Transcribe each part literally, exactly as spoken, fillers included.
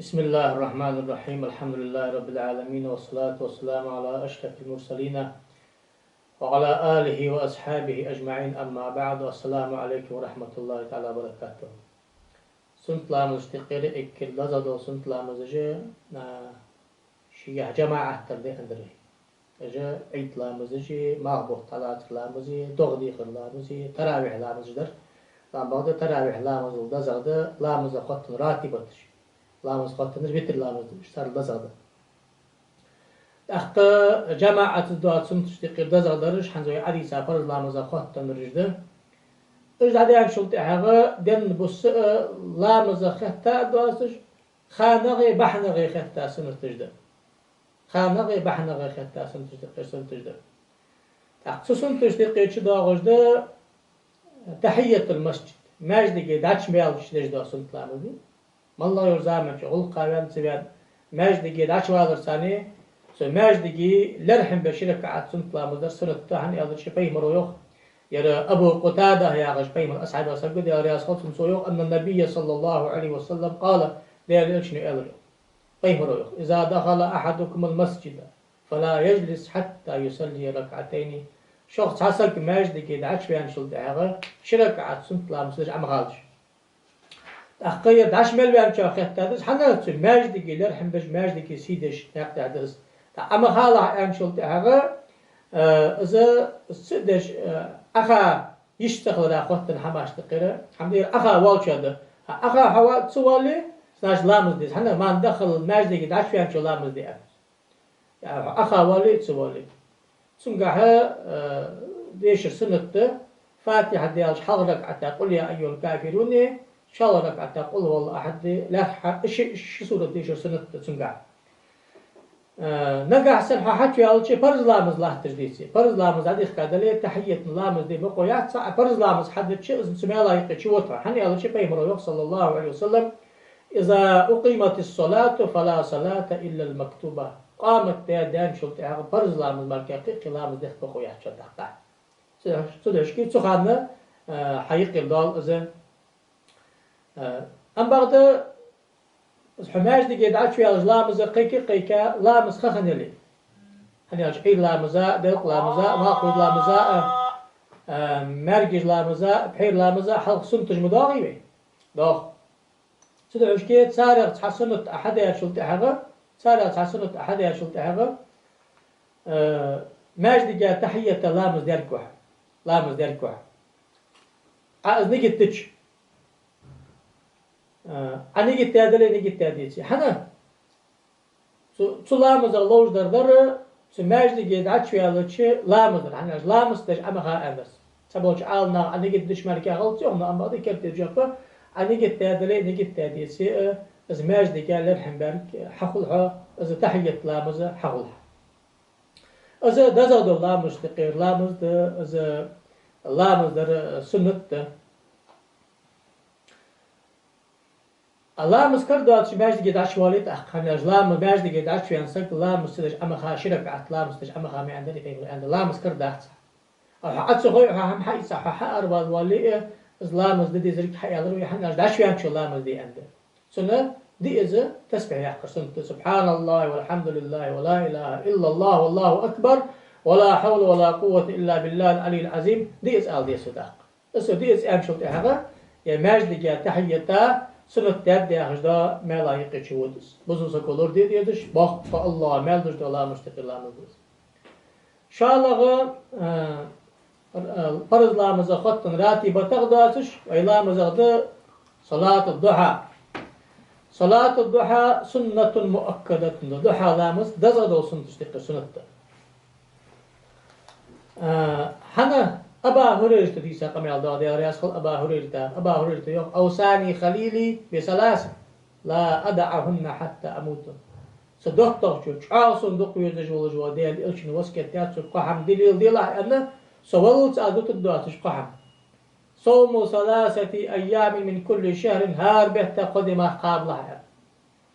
بسم الله الرحمن الرحيم. الحمد لله رب العالمين، والصلاة والسلام على أشرف المرسلين وعلى آله وأصحابه أجمعين. أما بعد. السلام عليكم ورحمة الله تعالى وبركاته. Суннат ламазашта юкъера эггара дезагӀа дола суннат ламазаш, а, шийгахь жамаӀат дар да аьннадар вай. Уж Ӏийд ламазаши, малхбухь дӀалацар ламази, догӀа дехар ламази, таравихь ламазаш дар. Ламбагда таравихь ламазал дезагӀа да ламаза хоттаденна ратибаташ. Ламаз хоттаденнараш витр ламаз да, уж царел дезагӀа да. ТӀаккха жамаӀатаца доаца суннаташта юкъера дезагӀа дараш, хӀанз вай Ӏадийца фарз ламаза хоттаденнараш да. Уж дӀадаьнначул тӀехьагӀа денна бус а ламаза хетта а доацаш, ханагӀи бахьанагӀи хетта суннаташ да. ХанагӀи бахьанагӀи хетта суннаташ да, кхы суннаташ да. ТӀаккха цу суннаташта юкъе чудоагӀаш да тахьийятул масджид, маьждиге дӀачубаьлча деш дола суннат ламаз да. МоллагӀа йолча заман чу гӀулакха ваьнна, ца ваьнна, маьждиге дӀачуваларца цхьана, цу маьждиге лерхӀам беш ши ракаӀат суннат ламаз дар суннат да, хӀана аьлча пайхамаро йоах, ер Абу Къатада яхаш пайхамара асхьабех саг ва, Даьла раьза хилва цунна, цо йоах: أن النبي صلى الله عليه وسلم قال, Даьла элчано аьлар йоах. Пайхамаро йоах: إذا دخل أحدكم المسجد فلا يجلس حتى يصلي ركعتين. Шух цхьа саг маьждиге дӀачувеначул тӀехьагӀа ши ракаӀат суннат ламаз деш Ӏо ма халалаш. ТӀаккха ер дӀачу мел ваьнначоа хетта да из, хӀана аьлча цу маьждиге лерхӀам беш, маьждиге сий деш наькъ тӀа да из. ТӀаккха Ӏо ма халалахь аьнначул тӀехьагӀа, э, из, из ца деш, э, Ӏоха йиш ца хилара хоттаденна хӀамашта юкъера, хӀама дера Ӏоха воаллачоа да. Ӏоха хьо ва-, ца воалле, значит, ламаз де деза. ХӀана, من دخل المسجد, маьждиге дӀачувеначоа ламаз де аьнна. Хьо Ӏоха воалле а, ца воалле а. Цунгахьа, э, дешар суннат да, Фатихьа даьлча хьалхарча ракаӀата قل يا أيها الكافرون, шоллагӀча ракаӀата قل هو الله أحد, лаьрххӀа ши, ши сурат дешар суннат да цунгахьа. Э, нагахьа санна хьо хьачуваьлча парз ламаз латташ деце. Парз ламаз дӀадихка дале, тахьийятан ламаз де бокъо яц, цхьа парз ламаз хьадича, из цу маьла юкъе чувода хьо. ХӀана аьлча пайхамаро йоах, صلى الله عليه وسلم: إذا أقيمت الصلاة فلا صلاة إلا المكتوبة. Къамат даь, даьнначул тӀехьагӀа парз ламаз мара кхы, кхы ламаз деха бокъо яц шоана тӀаккха. Цу, цу дешаца цу хана, э, хьа юкъера доал из. Э, амма бакъда, хьо маьждиге дӀачуваьлча ламаза кхайка а кхайка, ламаз ха хинна яле. ХӀана аьлча Ӏуйра ламаза, делкъа ламаза, малхбуза ламаза, а, а, маьркӀажа ламаза, пхьера ламаза хьалха суннаташ ма доагӀий вай? ДоагӀа. Цудухьа шке царех цхьа суннат Ӏа хьадаьчул тӀехьагӀа, царех цхьа суннат Ӏа хьадаьчул тӀехьагӀа, а, маьждиге тахьийята ламаз дергва хьо. Ламаз дергва хьо. Ӏа из нигат дича. А, Ӏа нигат даь дале, нигат даь деце. ХӀана? Цу, цу ламазах ловш дар дар, цу маьждиге дӀачуваьлча ламаз дар. ХӀана аьлча ламаз деш Ӏо ма ха аьннадар цо. Цхьаболча Ӏаламнаха Ӏа нигат дича мара кхы хилац йоах, но амма бакъда керттера жоп: Ӏа нигат даь дале, нигат даь деце, а, из маьждиге лерхӀам баьрг хьахул хьа, из тахьийят ламаз хьахул хьа. Из дезагӀа дола ламазашта юкъера ламаз да, из ламаз дар суннат да. А ламаз кара доацаш маьждиге дӀачувале тӀаккха, хӀана аьлча ламаз, маьждиге дӀачувена саг ламаз ца деш Ӏо ма ха, ши ракаӀат ламаз ца деш Ӏо ма ха ма аьннадар пайхамаро, аьнна, ламаз кара дац. А хьо Ӏо ца хой, хьо хӀама хьаийца, хьо хьаарвала воалле а, из ламаз де дезарг хьааьлар вай, хӀана аьлча дӀачувеначоа ламаз де аьннадар. Цунна де из тасбихь яккхар суннат да: سبحان الله والحمد لله ولا إله إلا الله والله أكبر ولا حول ولا قوة إلا بالله العلي العظيم, де из ала деза тӀаккха. Из де из аьнначул тӀехьагӀа, е маьждиге тахьийята суннат даьд яхаш дола маьла юкъе чувода из. Бусалба саго лораде дезаш, боккха АллахӀа маьл луш дола ламазашта юкъера ламаз да из. ШоллагӀа, а, а, парз ламаза хоттаденна ратибатах доацаш, вай ламазах да صلاة الضحى. صلاة الضحى سنة مؤكدة. Духьа ламаз дезагӀа дола суннаташта юкъера суннат да. А, хӀана Аба Хурайрата дийца къамаьл да, Даьла раьза хилва Аба Хурайрата. Аба Хурайрата йоах: أوصاني خليلي بثلاث لا أدعهن حتى أموت. Са доттагӀчо, чӀоагӀа сона дукха везаш волаш вола Даьла элчано васкет даьд сога: кхо хӀама де леладелахь, аьнна, со валлалца аз дутаргдоацаш кхо хӀама. صوم ثلاثة أيام من كل شهر, хӀара бетта кхо ди марха кхабалахь, аьнна.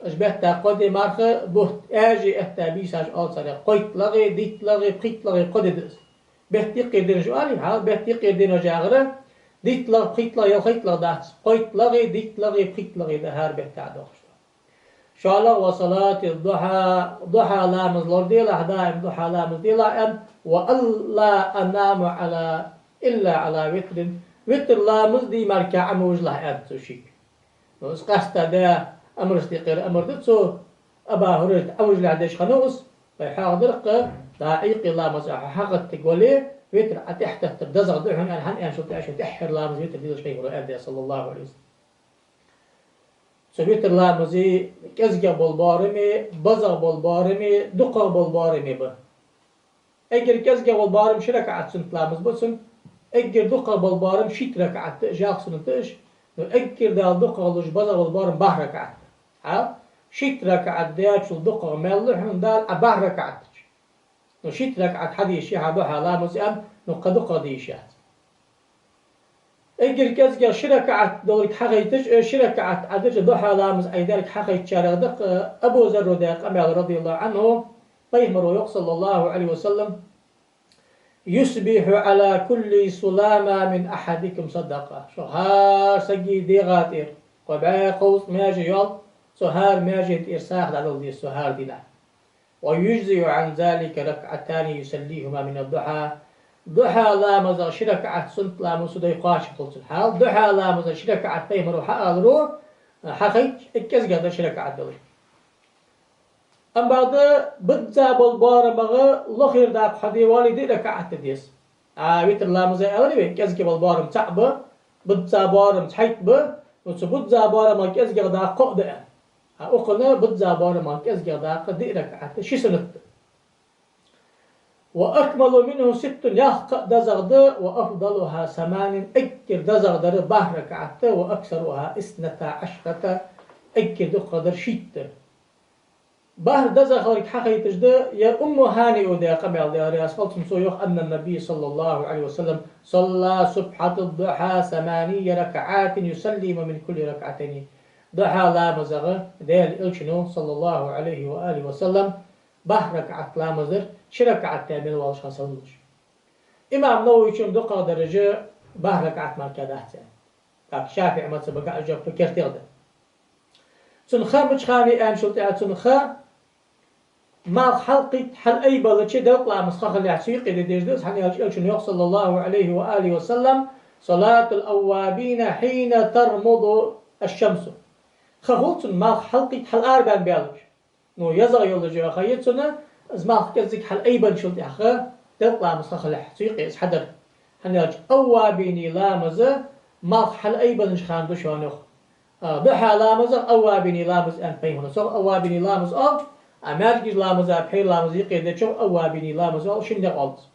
Уж бетта кхо ди марха бутт аьже этта бийсаш оал царех: кхойтталагӀи, дийтталагӀи, пхийтталагӀи кхо ди да из. Бетта юкъера динаш оалий хьона, бетта юкъера динаш яхар дийтталагӀа, пхийтталагӀа, ялхайтталагӀа дац. КхойтталагӀи, дийтталагӀи, пхийтталагӀи да хӀара бетта дохаш да. ШоллагӀа: «وصلاة الضحى», духьа ламаз лораделахь, даим духьа ламаз делахь, аьнна, «وألا أنام على، إلا على وتر», витр ламаз диймарка Ӏовужалахь, аьннад цо шийга. Ну, из къаьстта Даьла амарашта юкъера амар да цо, Аба ХӀурайрата Ӏовужалахь деш хиннав из, вай хьоахадир-кх, дӀа Ӏуйкъе ламаза хьо хьагӀаттаргвале, витр Ӏа тӀехьатеттар дезагӀа да хьона, аьнна, хӀана аьлча шоай тӀехьа хьехар ламаз витр дилаш пайхамара аьннад, صلى الله عليه وسلم. Цу витр ламаза кӀезигагӀа бола боарам а, базагӀа бола боарам а, дукхагӀа бола боарам а ба. Эггара кӀезигагӀа бола боарам ши ракаӀат суннат ламаз ба цун, эггара дукхагӀа бола боарам шийтта ракаӀат да, ялх суннат да уж, ну, эггара Дала дукхагӀа луш базагӀа бола боарам бархӀ ракаӀат да. Хьа? Шийтта ракаӀат даьчул дукхагӀа маьл лу хьона Дала Ӏа бархӀ ракаӀат дича. Ну, шийтта ракаӀат хьаде йиш я хьа духьа ламаза, аьнна, ну, кхы дукхагӀа де йиш яц. Эггара кӀезигагӀа ши ракаӀат долга хьахайташ, э, ши ракаӀат Ӏа дича духьа ламаз Ӏа даьлга хьахайтачарех да-кх, э, Абу Зарра даь къамаьл, رضي الله عنه, пайхамара йоах, صلى الله عليه وسلم: «يصبح على كل سلامى من أحدكم صدقة». Шух хӀара сага дегӀа тӀера кхо бӀаь кховзткъа маьже йоал, цу хӀара маьже тӀера сагӀа дӀадала деза цо хӀара дийнахьа. «ويجزئ عن ذلك ركعتان يصليهما من الضحى». Духьа ламазах ши ракаӀат суннат ламаз цу дайна кхоачам хул цун. Хьал духьа ламазах ши ракаӀат пайхамара хьааларо, хьахайтача, эггара кӀезигагӀа да ши ракаӀат далар. Амма бакъда бизза бола боарамах лохера дакъа хьаде воале, диъ ракаӀат де деза. А, витр ламаза аьлар вай, кӀезига бола боарам цаӀ ба, бизза боарам цхьайтта ба, ну, цу бизза боарамах кӀезигагӀа дакъа кхоъ да аьнна. А укханна бизза боарамах кӀезигагӀа дакъа диъ ракаӀат да, ши суннат да. «وأكمل منه ست», ялх кхаъ дезагӀа да, «وأفضلها ثمان», эггара дезагӀа дар бархӀ ракаӀат да, «وأكثرها اثنتا عشرة», эггара дукхагӀа дар шийтта да. БархӀ дезагӀа хиларга хьахайташ да ер Умму ХӀани даь къамаьл, Даьла раьза хилва цунна, цо йоах: «أن النبي صلى الله عليه وسلم صلى سبحة الضحى ثماني ركعات يسلم من كل ركعتين». Духьа ламазах Даьла Элчано, صلى الله عليه وآله وسلم, бархӀ ракаӀат ламаз дир, ши ракаӀат тӀа мел волаш хьасаллаш. Имам Нававийчун дукхагӀа дараш бархӀ ракаӀат мара дац аьнна. ТӀаккха ШафиӀий мазхӀабагахьа жоп кертера да. Цун ха мича хана я аьнначул тӀехьа, цун ха малх хьалкхийтта хьалайбалча делкъа ламаза ха хилалехь цу юкъе де дезаш да из, хӀана аьлча Элчано йоах, صلى الله عليه وآله وسلم: «صلاة الأوابين حين ترمض الشمس». Ха хул цун малх хьалкхийтта хьаларабаьнна баьлча. Ну, езагӀа йолаш йола ха я цун, из малх кӀеззига хьалайбенначул тӀехьагӀа делкъа ламаза ха хилалехь цу юкъе из хьадар. ХӀана аьлча аввабини ламаз малх хьалайбеннача хана да шоана, йоах. А, духьа ламазах аввабини ламаз аьннад пайхамара. Цох аввабини ламаз оал, а маьждига ламаза, пхьера ламаза юкъе дечох аввабини ламаз оал, шин никъ оал цох.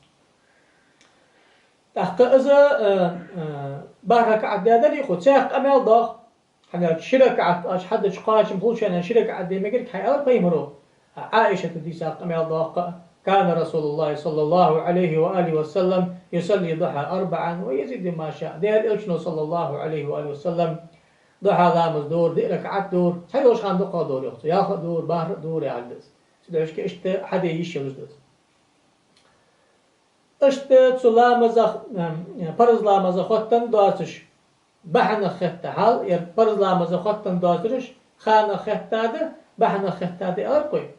ТӀаккха из, а, а, бархӀ ракаӀат даьдар йоах цо, цхьаькха къамаьл доагӀа. ХӀана аьлча ши ракаӀат аьлча хьадича кхоачам хул шоана, ши ракаӀат де мегаргда хьа, аьлар пайхамара. А, Ӏаишата дийца къамаьл доагӀа: «كان رسول الله صلى الله عليه وآله وسلم يصلي الضحى أربعا ويزيد ما شاء». Даьла Элчано, صلى الله عليه وآله وسلم, духьа ламаз дора, диъ ракаӀат дора, цхьайолча хана дукхагӀа дора, йоах цо, ялх а дора, бархӀ а дора, яхилга да из. Цудухьа иштта хьаде йиш йолаш да из. Иштта цу ламазах, м, парз ламаза хоттаденна доацаш, бахьанах хетта, хьал ер парз ламаза хоттаденна доацараш ханах хетта да, бахьанах хетта да аьлар-кх вай.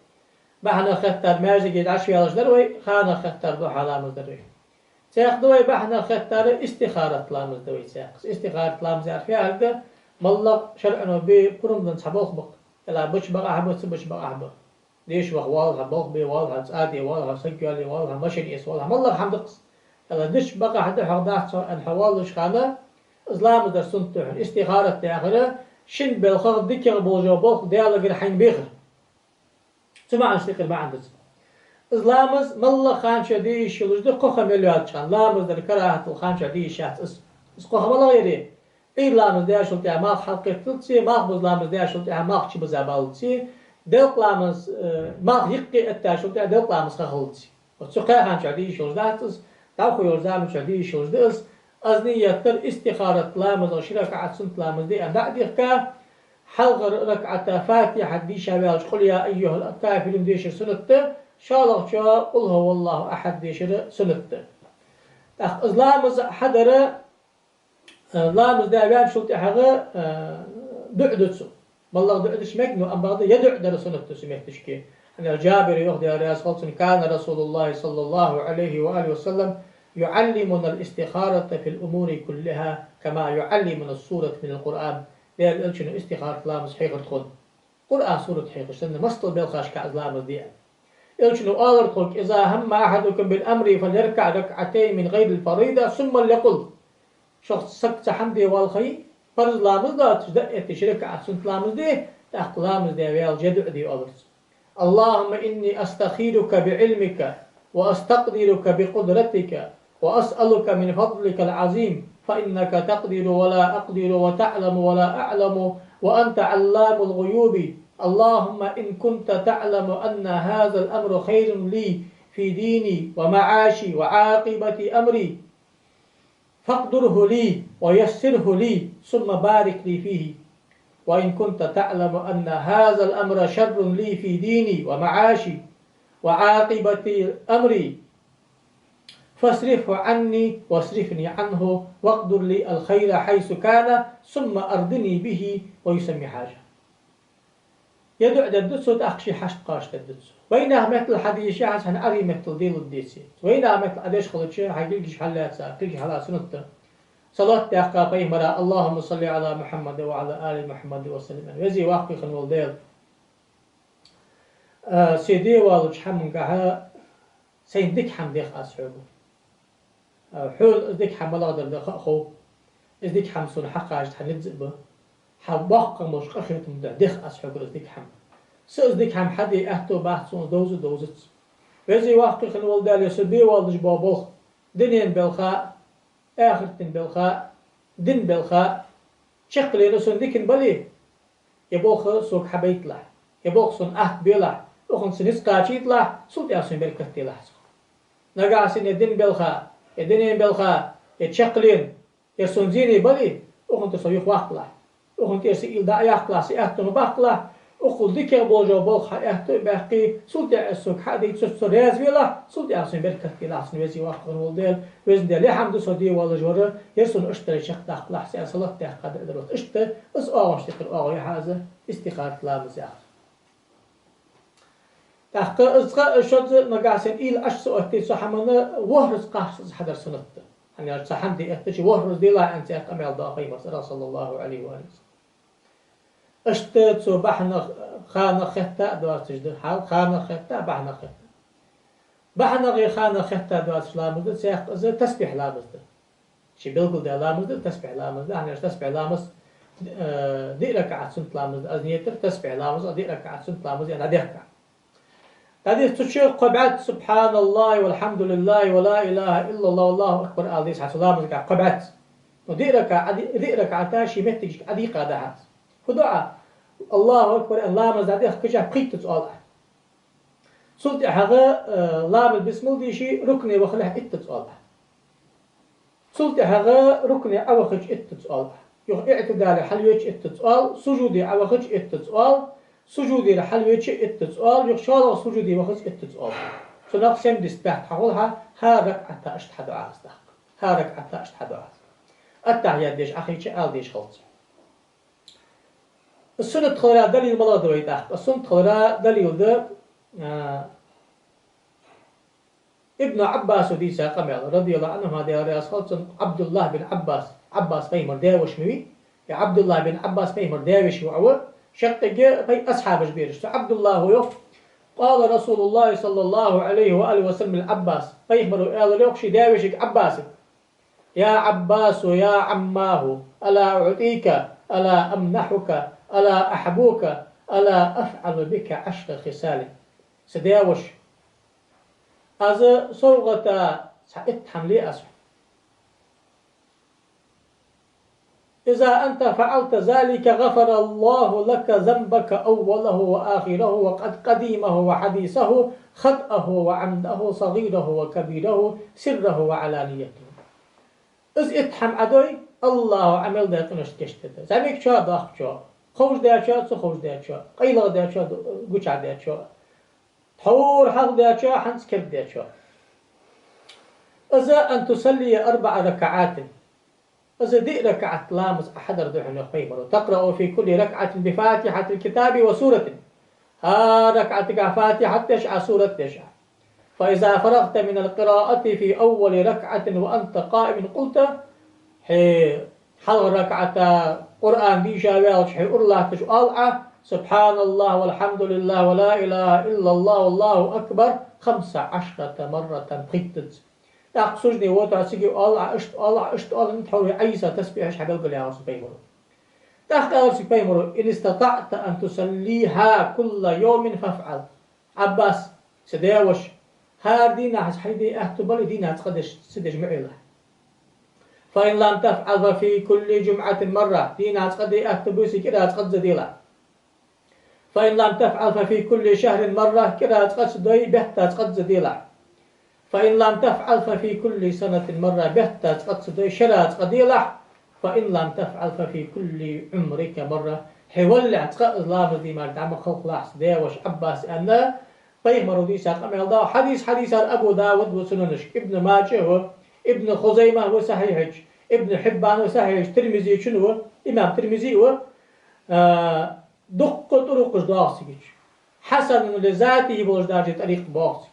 Бахьанах хетта да, маьждиге дӀачуваьлча дар вай, ханах хетта да духьа ламаз дар вай. Цхьаькха да вай бахьанах хетта да, истихарат ламаз да вай цхьаькха. Истихарат ламаз яхар фу яхилга да? МоллагӀа шарӀо бе пурам да цхьа болх ба-кх. Ала беча бакъахьа ба, ца беча бакъахьа ба. Деша ваха воалл хьо, болх бе воалл хьо, цӀа де воалл хьо, саг йоалае воалл хьо, машен эца воалл хьо, моллагӀа хӀама да-кх из. Ала деча бакъахьа да хьога дац хьо аьнна хьо воаллача хана, из ламаз дар суннат да хьона. Истихарат яхар шин балхах дикагӀа болаш бола болх Даьлагара хьайна бехар. Цу маӀанашта юкъера маӀан да из. Из ламаз моллагӀа хана чу де йиш йолаш да, кхо ха мел йоацача хана. Ламаз дар карахӀат дола хана чу де йиш яц из. Из кхо ха малагӀа я? Ӏуйра ламаз даьчул тӀехьа малх хьалкхетталца, малхбуза ламаз даьчул тӀехьа малх чубизабаллалца, делкъа ламаз, э, малх юкъе эттачул тӀехьа делкъа ламаза ха хилалца. Вот цу кхаь хана чу де йиш йолаш дац из, дӀахо йолча заман чу де йиш йолаш да из. Из нийят дар истихарат ламазах ши ракаӀат суннат ламаз де аьнна дӀа а дийхка, хьалхарча ракаӀата Фатихьат дийша ваьлча, «قل يا أيها الكافرون» дешар суннат да, шоллагӀчоа «قل هو الله أحد» дешар суннат да. ТӀаккха из ламаз хьадар, э, ламаз даь ваьнначул тӀехьагӀа, э, дуӀа ду цо. МоллагӀа дуӀа дича мег, но амма бакъда ер дуӀа дар суннат да цу метташка. ХӀана аьлча Джабира йоах, Даьла раьза хилва цунна: كان رسول الله صلى الله عليه وآله وسلم يعلمنا الاستخارة في الأمور كلها كما يعلمنا السورة من القرآن. Даьла Элчано истихарат ламаз хьехар тхона, Къуръан сурат хьехаш санна, мел дола белхашка из ламаз де аьнна. Элчано оалар тхога: إذا هم أحدكم بالأمر فليركع ركعتين من غير الفريضة ثم ليقل. Шух саг цхьа хӀама де воаллача, парз ламаз доацаш, дӀаэтта ши ракаӀат суннат ламаз де, тӀаккха ламаз даь ваьлча ер дуӀа де, оалар цо: اللهم إني أستخيرك بعلمك وأستقدرك بقدرتك وأسألك من فضلك العظيم، فإنك تقدر ولا أقدر وتعلم ولا أعلم وأنت علام الغيوب. اللهم إن كنت تعلم أن هذا الأمر خير لي في ديني ومعاشي وعاقبة أمري، فاقدره لي ويسره لي، ثم بارك لي فيه. وإن كنت تعلم أن هذا الأمر شر لي في ديني ومعاشي وعاقبة أمري، فاصرفه عني واصرفني عنه، واقدر لي الخير حيث كان، ثم أرضني به، ويسمي حاجته. Ер дуӀа дергда цо, тӀаккха ший хьашт кхоачашдергда цо. Вайнаьха меттала хьадийша хьа, хьона Ӏарбий меттала делургдеце. Вайнаьха меттала Ӏадеш хилча, хьай кулгаш хьаллаьца, кулгаш хьаллаца суннат да. Салот даьккха пайхамара: اللهم صل على محمد وعلى آل محمد وسلم. Веза-воккха хинна вола Даьла, а, се де воаллача хӀамангахьа сайна дика хӀама дех аз хьога. А, хьона из дика хӀама малагӀа дар да ха а хов. Из дика хӀама сона хьакхачийта хьа низ а ба. Хьа боккха болча къахетамах дех аз хьога из дика хӀама. Са из дика хӀама хьаде аьттув бац сона, довза а довзац. Веза-воккха хинна вола Даьла, со де воаллаш бола болх, дунен белха а, ахартен белха а, дин белха а, чакхленна сона диканна бале, ер болх сога хьабайталахь, ер болх сона атта белахь, укхунца низ кхачийталахь, цул тӀехьа сона беркат делахь цох. Нагахьа санна ер дин белха, ер дунен белха, ер чакхлен, ер сона зене бале, укхун тӀера со юхаваккхалахь, укхун тӀера са уйла дӀа а яккхалахь, са аьттув баккхалахь, укхул дикагӀа болаш бола болх хьа аьттув а баьккхе, цул тӀехьа из сога хьа а дайта, цу чу со раьза велахь, цул тӀехьа сона беркат делахь цох, Веза-воккха хинна вола Даьла. Везан Даьла, ер хӀама да со де воаллаш вар, ер сона иштта чакхдаккхалахь, со аьнна салот даьккха дуӀа дар. Иштта из оагӀонаш тӀехьара оагӀув я хьа из истихарат ламаз яхар. ТӀаккха из цкъа а шозза нагахьа санна уйла Ӏаш ца оттий цу хӀаман, ворхӀазза кхаччалца из хьадар суннат да. ХӀана аьлча цхьа хӀама де эттача, ворхӀазза делахь аьнна цхьа къамаьл да пайхамара, صلى الله عليه وآله وسلم. Иштта цу бахьанах, ханах хетта а доацаш да, хьал ханах хетта а, бахьанах хетта а. Бахьанах а, ханах а хетта доацаш ламаз да цхьаькха из тасбихь ламаз да. Ше белгалдаь ламаз да, тасбихь ламаз да. ХӀана аьлча тасбихь ламаз, э, диъ ракаӀат суннат ламаз да. Аз нийтар тасбихь ламаз, диъ ракаӀат суннат ламаз я дӀадехка. ДӀадихьа цу чу кхо бӀаьзза سبحان الله والحمد لله ولا إله إلا الله والله أكبر ала деза хьа цу ламазгахьа кхо бӀаьзза. Но диъ ракаӀа, диъ ракаӀата ший меттигашка Ӏадийкъа да хьа из. Фу ду Ӏа? الله أكبر аьнна ламаз дӀадехкача пхийтта цӀи оал Ӏа. Цул тӀехьагӀа, э, ламаз бисмал дийшача рукуӀе вахалехь итт цӀи оал Ӏа. Цул тӀехьагӀа рукуӀе Ӏовахача итт цӀи оал Ӏа. Юха иӀтидале хьалвеча итт цӀи оал, сужуде Ӏовахача итт цӀи оал, сужудера хьалвеча итт цӀи оал, юха шоллагӀа сужуде вахача итт цӀи оал. Цунах семьдесят пять хьахул хьа, хӀара ракаӀата иштта хьадоагӀа из тӀаккха. ХӀара ракаӀата иштта хьадоагӀа из. Аттахьият деш Ӏохайча ала дезаш хилац. Суннат хилара далил малагӀа да вай тӀаккха? Суннат хилара далил да, а, Ибн Ӏаббаса дийца къамаьл, رضي الله عنهما, Даьла раьза хилва цунна, Ӏабдуллахь бин Ӏаббас, Ӏаббас пайхамара даь-воша ма вий, е Ӏабдуллахь бин Ӏаббас пайхамара даь-веший воӀ ва, шаккхе пай-, асхьабаш бераш. Цу Ӏабдуллахьо йоах: قال رسول الله صلى الله عليه وآله وسلم للعباس, пайхамаро аьлар йоах ший даь-вешийга Ӏаббасага: يا عباس يا عماه، ألا أعطيك، ألا أمنحك، ألا أحبوك، ألا أفعل بك عشر خصال. Са даь-воша, аз совгӀата цхьа итт хӀама ле аз хьона. إذا أنت فعلت ذلك غفر الله لك ذنبك أوله وآخره وقد-، قديمه وحديثه، خطأه وعمده، صغيره وكبيره، سره وعلانيته. Из итт хӀама Ӏа дой, АллахӀа Ӏа мел даь къинош кийчдергда. ЗӀамигачоа, доккхачоа, ховш даьчоа, ца ховш даьчоа, къайлагӀа даьчоа, гучахь даьчоа, тхьовра хьалха даьчоа, хӀанз керда даьчоа. Из أن تصلي أربع ركعات. Из диъ ракаӀат ламаз Ӏа хьадар да хьона, йоах пайхамаро. تقرأ في كل ركعة بفاتحة الكتاب وسورة. ХӀара ракаӀатагахь Фатихьат деш Ӏа, сурат деш Ӏа. فإذا فرغت من القراءة في أول ركعة وأنت قائم قلت، хье хьалхарча ракаӀата Къуръан дийша ваьлча, хье ура латташ оал Ӏа: سبحان الله والحمد لله ولا إله إلا الله والله أكبر خمس عشرة مرة, пхийттазза. ТӀаккха сужуде воташ цига оал Ӏа, иштта оал Ӏа, иштта оал Ӏа, тхьовра Ӏийса тасбихьаш хьабелгалъяьхар цу пайхамаро. ТӀаккха аьлар цига пайхамаро: إن استطعت أن تصليها كل يوم فافعل. Ӏаббас, са даь-воша, хӀара дийнахьа хьайна де аьттув бале, дийнахьа цкъа деш, ца деш ма Ӏелахь. فإن لم تفعل ففي كل جمعة مرة, дийнахьа цкъа де аьттув бувце, кӀира цкъазза делахь. فإن لم تفعل ففي كل شهر مرة, кӀира цкъа ца дой, бетта цкъазза делахь. فإن لم تفعل ففي كل سنة مرة, бетта цкъа ца дой, шера цкъа делахь. فإن لم تفعل ففي كل عمرك مرة, хье валале цкъа а из ламаз де мара дӀа ма кхалхалахь, са даь-воша Ӏаббас, аьнна, пайхамаро дийца къамаьл да. Хьадис, хьадисар Абу Давуда ва Сунанашка, Ибн Маджа ва, Ибн Хузайма ва сахьихьача, Ибн Хьиббана ва сахьихьача, Тирмизечун ва, имам Тирмизи ва, а, дуккха тӀурукъаш доагӀа цига. حسن لذاته болаш даже тӀарикъ боагӀа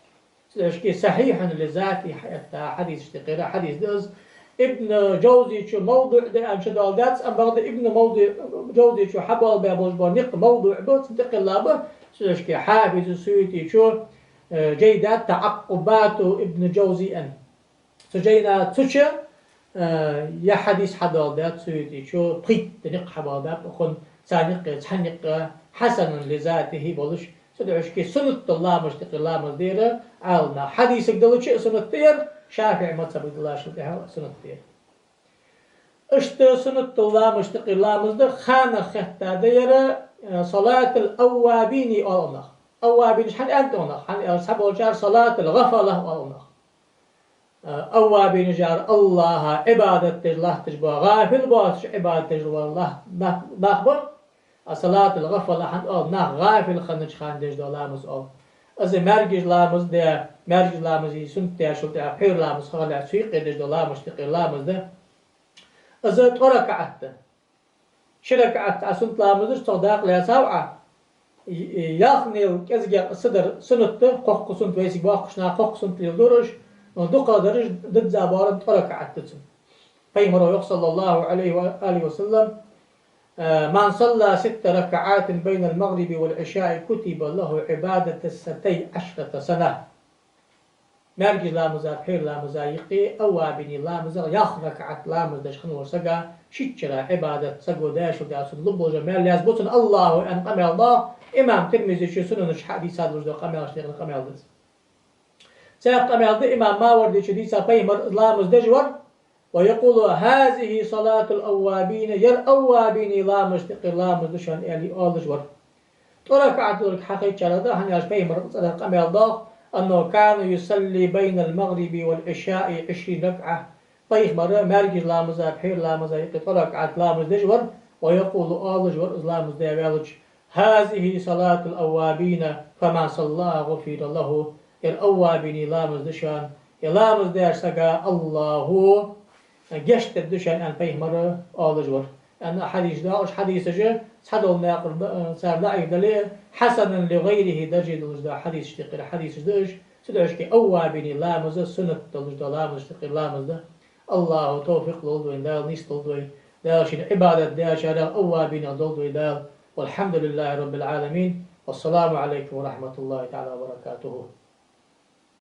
цига. Цудухьа сахьихьун ли затихи хьаэтта хьадисашта юкъера хьадис да из. Ибн Джавзийчо мавдуӀ да аьнна чудоаладаьд, амма бакъда Ибн мавдуӀ, Джавзийчо хьабоалабаь болаш бола никъ мавдуӀ ба, цунна тӀакхелла ба, цудухьа Хьафиз Суютийчо, э, жай даьд «ТаӀакъкъубату Ибн Джавзи» аьнна. Цу жайна цу чу, э, ер хьадис хьадоаладаьд Суютийчо, пхийтта никъ хьабоалабаьб укхун, цар юкъе цхьа никъ хьасанун ли затихи болаш, цудухьа суннат дола ламазашта юкъера ламаз да ер, Ӏаламнаха. Хьадисага далча а суннат да ер, ШафиӀий мазхӀабага далачул тӀехьагӀа а суннат да ер. Иштта суннат дола ламазашта юкъера ламаз да, ханах хетта да ер, э, салатул аввабини оал нах. Аввабинаш хӀана аьннад нах? ХӀана аьлча цхьаболчар салатул гӀафала оал нах. Э, аввабинаш яр АллахӀа Ӏибадат деш латташ бола, гӀафил боацаш Ӏибадат деш бола лат-, нах, нах ба. А салатул гӀафала хӀана оал? Нах гӀафил хиннача хана деш дола ламаз оал. Из маьркӀажа ламаз да, маьркӀажа ламаза суннат даьчул тӀехьагӀа пхьера ламаз хилалехь, цу юкъе деш дола ламазашта юкъера ламаз да. Из ткъо ракаӀат да. Ши ракаӀат Ӏа суннат ламаз деш, цох дакъа лаьцав Ӏа, и, и, ялханел кӀезигагӀа са дар суннат да, кхоккха суннат вайцига боккхагӀча наха кхоккха суннат леладора уж, но дукхагӀдараш дизза боарам ткъо ракаӀат да цун. Пайхамаро йоах, صلى الله عليه وآله وسلم, э, من صلى ست ركعات بين المغرب والعشاء كتب له عبادة اثنتي عشرة سنة. МаьркӀажа ламаза, пхьера ламаза юкъе аввабини ламаза ялх ракаӀат ламаз деш хинна волча сага шиччара Ӏибадат, саго дешал да цунна лургболаш маьл язбу цунна АллахӀа, аьнна къамаьл да. Имам Тирмизечо Сунанаш хьадийцад луш да къамаьлаш декъна къамаьл да из. Цхьа къамаьл да имам Мавардечо дийца, пайхамар ламаз деш вар, ويقول: هذه صلاة الأوابين, ер аввабини ламазашта юкъера ламаз да шоана, аьле оалаш вар. ТӀо ракаӀат долга хьахайчарах да, хӀана аьлча пайхамара цӀерах къамаьл доагӀа: أنه كان يصلي بين المغرب والعشاء عشرين ركعة. Пайхамара маьркӀажа ламаза, пхьера ламаза юкъе тӀо ракаӀат ламаз деш вар, ويقول, оалаш вар из ламаз даь ваьлча: هذه صلاة الأوابين، فمن صلاها غفر له. Ер аввабини ламаз да шоана, ер ламаз даьча сага АллахӀа гешт дергда шоана, аьнна, пайхамара оалаш вар. Аьнна, хьадисаш доагӀа, уж хьадисаш цхьадолча наькъа да-, цар даӀиф дале а, хьасанун ли гӀайрихӀи дарже долаш да хьадисашта юкъера хьадисаш да уж. Цудухьа аввабини ламаз суннат долаш да ламазашта юкъера ламаз да. АллахӀа тавфикъ лолда вайна Дала, нийса долда вай Дала, шийна Ӏибадат дечарех, аввабинех долда вай Дала. والحمد لله رب العالمين. والسلام عليكم ورحمة الله تعالى وبركاته.